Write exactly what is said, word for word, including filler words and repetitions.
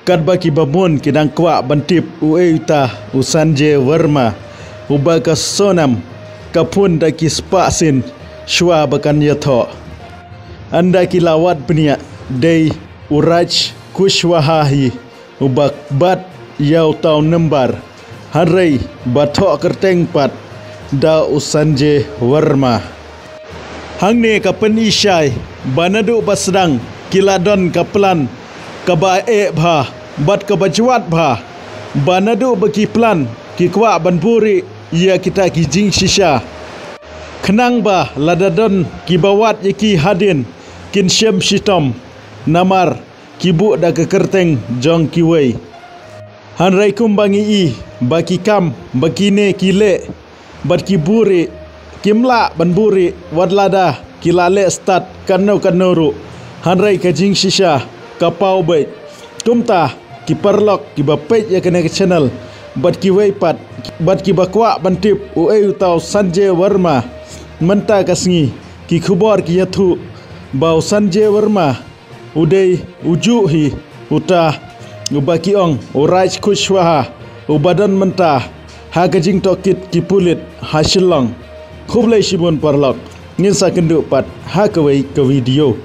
Katba ki bamon ki dang kwah ban tip uei uta u Sanjay Verma, uba ka Sonam ka phone da ki spah sien shuwa ba kan ïathoh. Ynda ki la wad bniah, dei u Raj Kushwaha hi uba bat ïa uta u number, hynrei ba thoh kyrteng pat da u Sanjay Verma. Hangne ka pyni shai ba naduh ba sdang ki la don ka plan kaba eh bha bad kaba jwat bha, ba naduh ba ki plan ki kwah ban buhrieh ïa kita ki jingshisha, khnang ba lada don kiba wad ïa ki hadien kin shem shitom, namar ki buh da ka kyrteng jong kiwei. Hynrei kumba ngi i ba ki kam ba kine ki leh bad ki buhrieh, kim lah ban buhrieh wat lada ki la leh stad katno katno ruh, hynrei ka jingshisha ka paw beit. Kumta ki paralok kiba peit ïa kane ka channel bad kiwei pat, bad kiba kwah ban tip uei uta u Sanjay Verma, mynta ka sngi ki khubor ki ïathuh ba u Sanjay Verma u dei u juh hi uta uba ki ong u Raj Kushwaha, uba don mynta ha ka jingtohkit ki pulit ha Shillong. Khublei shibun paralok, ngin sa kynduh pat ha kawei ka video.